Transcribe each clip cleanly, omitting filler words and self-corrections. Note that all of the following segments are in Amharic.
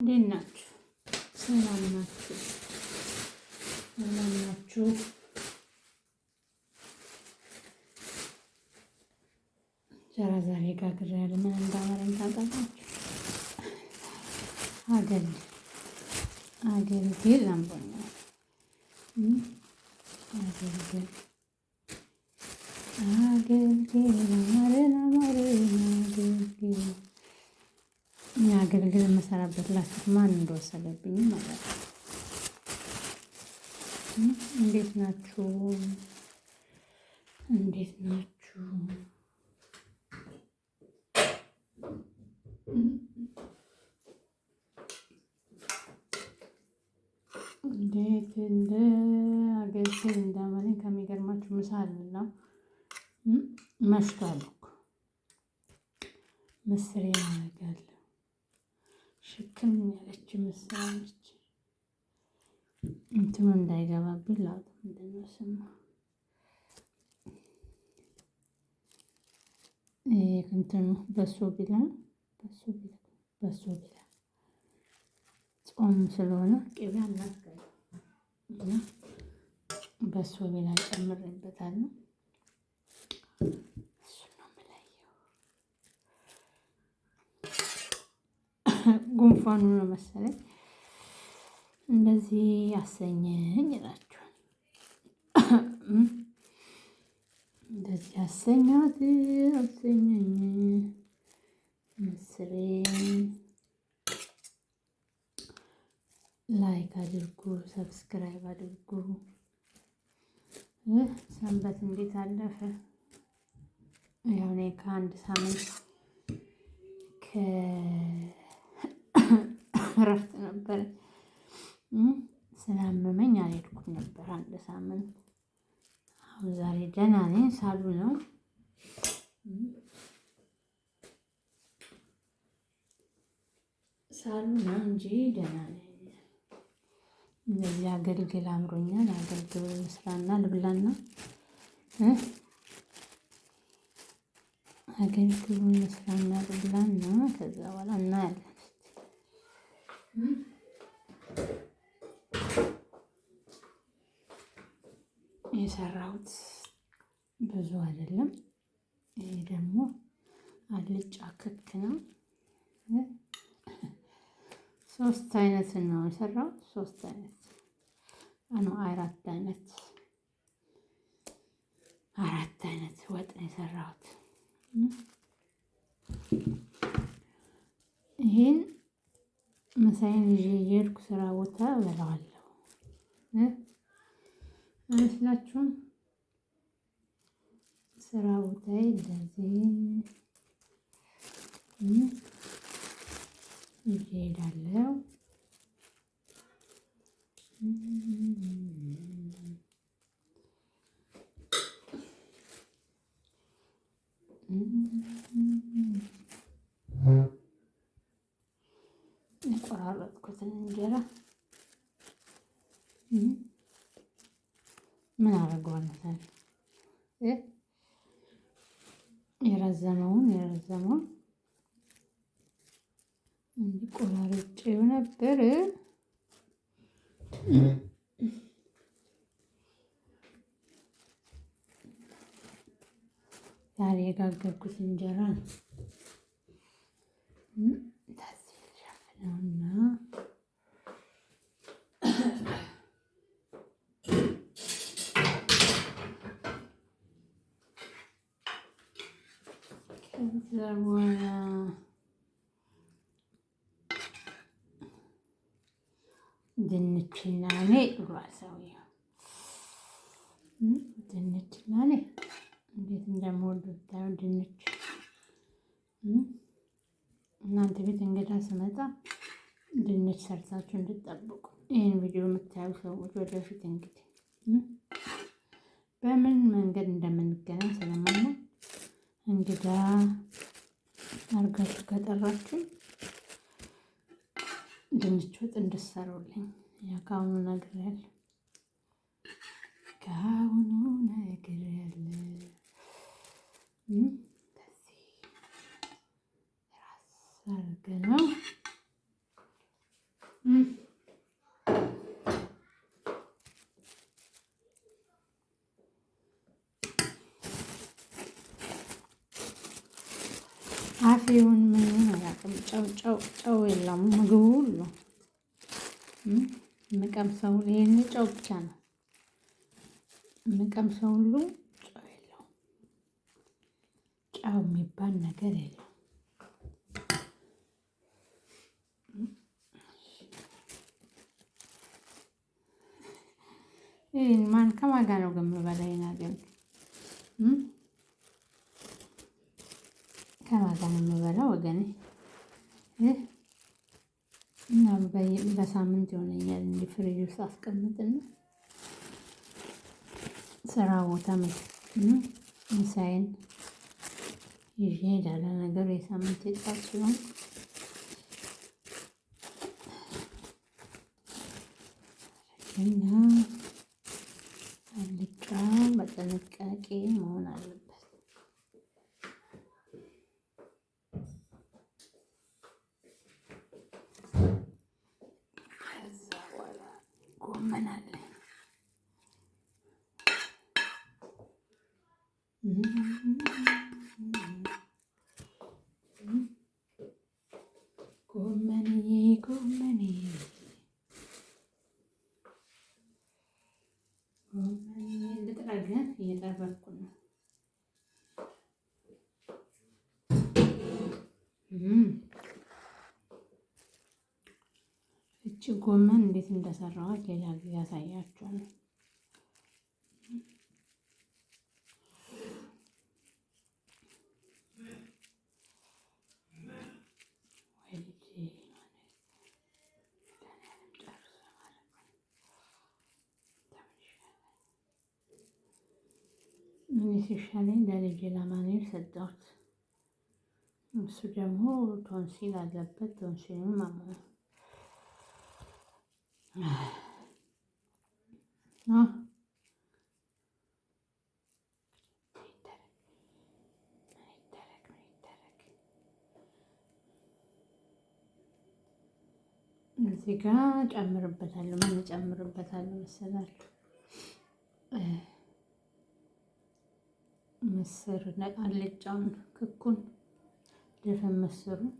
እንዴት ናችሁ? ሰላም ናችሁ? ሰላም ናችሁ? እንጀራ ዛሬ ጋግሬያለሁ። ምን እንዳማረኝ ታውቃላችሁ? አገል አገልግል አምሮኛል። አገልግል አገልግል አማረን አማረን አገልግል አገልግል የምሰራበት ላስቲክ ማን እንደወሰደብኝ ማለት ነው። እንዴት ናችሁ? እንዴት ናችሁ? እንዴት እንደ አገልግል እንዳማረኝ ከሚገርማችሁ ምሳ አልበላም፣ መሽቷል እኮ ምስሬን አደርጋለሁ። ሽክም ያለች ምስር አለች። እንትኑ እንዳይገባብኝ ላውጣ። ምንድን ነው ስሙ? እንትኑ በሶ ቢላ በሶ ቢላ በሶ ቢላ ጾም ስለሆነ ቅቤ አናስገባም እና በሶ ቢላ ጨምሬበታለሁ። እሱን ነው የምለየው። ጉንፋኑ ነው መሰለኝ እንደዚህ አሰኘኝ እላችኋል። እንደዚህ አሰኛት አሰኘኝ ምስሬን። Like አድርጉ፣ subscribe አድርጉ። ሰንበት እንዴት አለፈ? ያው እኔ ከአንድ ሳምንት ከእረፍት ነበር ስላመመኝ አልሄድኩም ነበር አንድ ሳምንት። አሁን ዛሬ ደህና ነኝ። ሳሉ ነው ሳሉ ነው እንጂ ደህና ነኝ። እንደዚህ አገልግል አምሮኛል። አገልግል ስራና ልብላና አገልግሉን ስራና ልብላና ከዛ በኋላ እናያለን። የሰራሁት ብዙ አይደለም። ይሄ ደግሞ አልጫ ክክ ነው። ሶስት አይነት ነው የሰራሁት። ሶስት አይነት ነው፣ አራት አይነት አራት አይነት ወጥ ነው የሰራሁት። ይሄን ምሳዬን ይዤ እየሄድኩ ስራ ቦታ እበላዋለሁ። አይመስላችሁም? ስራ ቦታዬ እንደዚህ ይዤ እሄዳለሁ። የቆራረጥኩትን እንጀራ ምን አደርገዋለሁ ታዲያ? የረዘመውን የረዘመውን እንዲቆራርጬው ነበር። ዛሬ የጋገርኩት እንጀራ ነው። እንደዚህ ሸፍነውና ከዛ በኋላ ድንችና እኔ ብሏል ሰውዬው። ድንችና እኔ እንዴት እንደምወድ ብታዩ ድንች። እናንተ ቤት እንግዳ ስመጣ ድንች ሰርታችሁ እንድትጠብቁ ይህን ቪዲዮ የምታዩ ሰዎች ወደፊት እንግዲህ በምን መንገድ እንደምንገናኝ ስለማናውቅ እንግዳ አርጋችሁ ከጠራችሁ ድንች ወጥ እንድትሰሩልኝ ያው ከአሁኑ ነግሬያለሁ። ከአሁኑ ነግሬያለሁ። እንደዚህ ራስ አድርገነው አፌውን ምን አላውቅም። ጨው ጨው ጨው የለውም ምግቡ ሁሉ የምቀምሰው ይሄን ጨው ብቻ ነው የምቀምሰው ሁሉ ጨው የለውም። ጨው የሚባል ነገር የለም። ይሄን ማን ከማን ጋር ነው ግን የምበላ? ይሄን አገር ከማን ጋር ነው የምበላው ወገኔ? እና በሳምንት ይሆነኛል እንዲህ ፍሪጅ ውስጥ አስቀምጥና ስራ ቦታ ምሳዬን ይዤ እሄዳለሁ። ነገሩ የሳምንት የጧት ሲሆን እና አልጫ በጥንቃቄ መሆን አለበት። ከዛ በኋላ ጎመን አለ። ጎመንዬ ጎመንዬ ጎመንዬ ልጥረግ፣ እየጠረኩ ነው። እቺ ጎመን እንዴት እንደሰራኋት ሌላ ጊዜ ያሳያችኋለሁ። እኔ ሲሻለኝ ለልጄ ለአማኑኤል ሰጠሁት። እሱ ደግሞ ቶንሲል አለበት። ቶንሲሉን አመመው። እዚህ ጋ ጨምርበታለሁ። ምን ጨምርበታለሁ መሰላችሁ? ምስር አልጫውን ክኩን ድፍን ምስሩን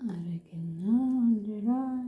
አረግና አንድ ላይ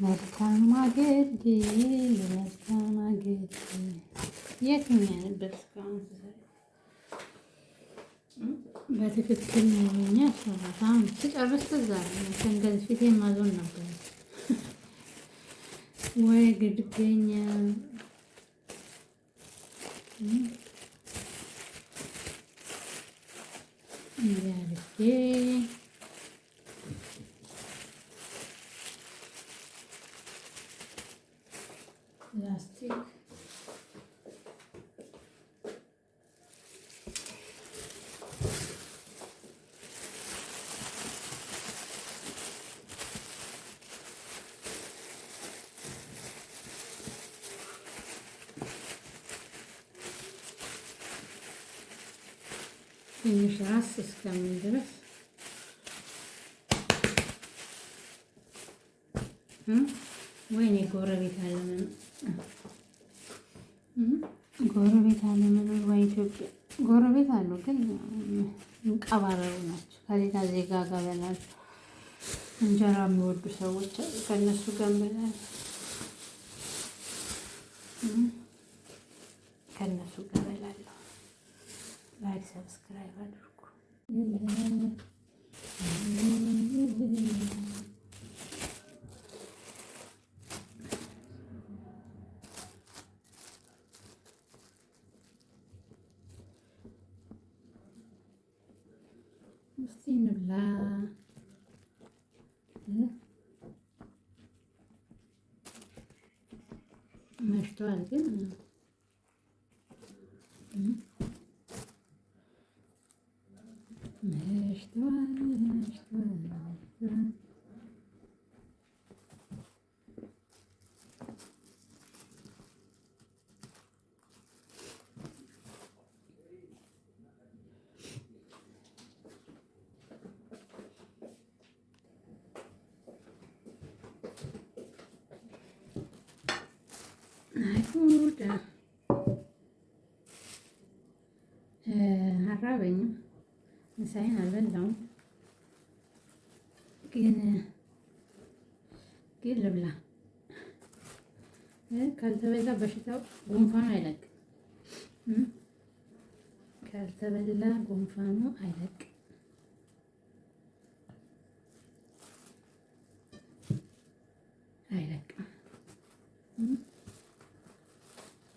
መልካም አገልግል መልካም አገልግል። የትኛ ነበር እስካሁን በትክክል ነውኛ ሰራታም ስጨርስ ትዝ አለኝ። እንደዚህ ፊቴን ማዞር ነበር ወይ ግድገኛ እንዲህ ላስቲክ ትንሽ ራስ እስከሚል ድረስ ወይኔ ጎረቤት አለመኖር ጎረቤት አለመኖር በኢትዮጵያ ጎረቤት አሉ፣ ግን እንቀባረሩ ናቸው። ከሌላ ዜጋ ጋር በላሉ። እንጀራ የሚወዱ ሰዎች አሉ፣ ከእነሱ ጋር እንበላለን፣ ከእነሱ ጋር በላለሁ። Like subscribe አድርጉ። እስቲ እንብላ። መሽቷል ግን መሽቷል መሽቷል መሽቷል። አይ ጉድ! አራበኝም፣ ምሳዬን አልበላሁም፣ ግን ግን ልብላ። ካልተበላ በሽታው ጉንፋኑ አይለቅም። ካልተበላ ጉንፋኑ አይለቅም አይለቅም።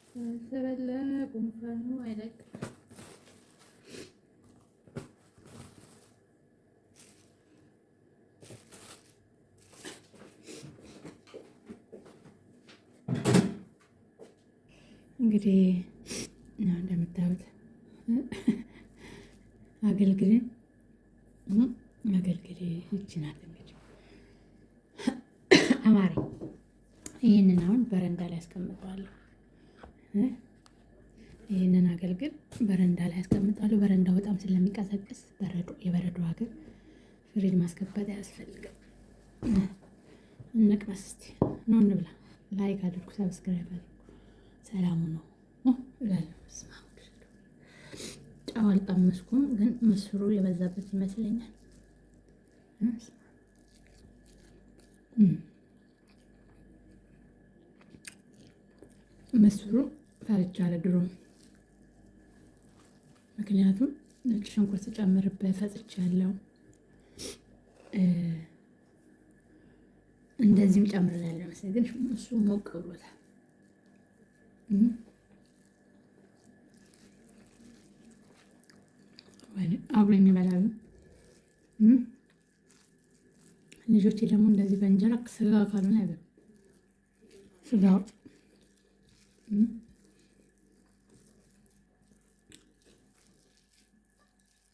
ካልተበላ ጉንፋኑ አይለቅም። እንግዲህ እንደምታዩት አገልግልን አገልግል ይቺ ናት እንግዲህ አማሪ። ይህንን አሁን በረንዳ ላይ አስቀምጠዋለሁ። ይህንን አገልግል በረንዳ ላይ አስቀምጠዋለሁ። በረንዳው በጣም ስለሚቀዘቅዝ በረዶ የበረዶ ሀገር ፍሪጅ ማስገባት አያስፈልግም። እንቅመስ እስቲ ነው እንብላ። Like አድርጉ፣ subscribe አድርጉ። ሰላሙ ነው እላለሁ። ጨው አልቀመስኩም፣ ግን ምስሩ የበዛበት ይመስለኛል። ምስሩ ፈርቻለሁ ድሮም፣ ምክንያቱም ነጭ ሽንኩርት ጨምርበት ፈጭቻለሁ፣ እንደዚህም ጨምሬያለሁ መሰለኝ፣ ግን እሱ ሞቅ ብሎታል። አብሮ የሚበላሉ ልጆቼ ደግሞ እንደዚህ በእንጀራ ስጋ ካልሆነ አይበሉም። ስጋ ወጥ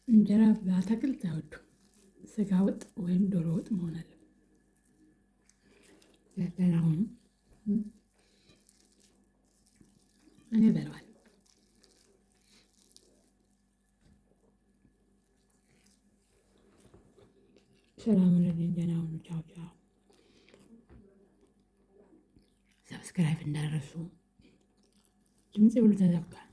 እንጀራ በአትክልት አይወዱም። ስጋ ወጥ ወይም ዶሮ ወጥ መሆን አለበት። ደህና ሁኑ። እኔ እበለዋለሁ። ሰላም ሁኑልኝ። ደህና ሁኑ። ቻው ቻው። Subscribe እንዳትረሱ። ድምፄ ሁሉ ተዘግቷል።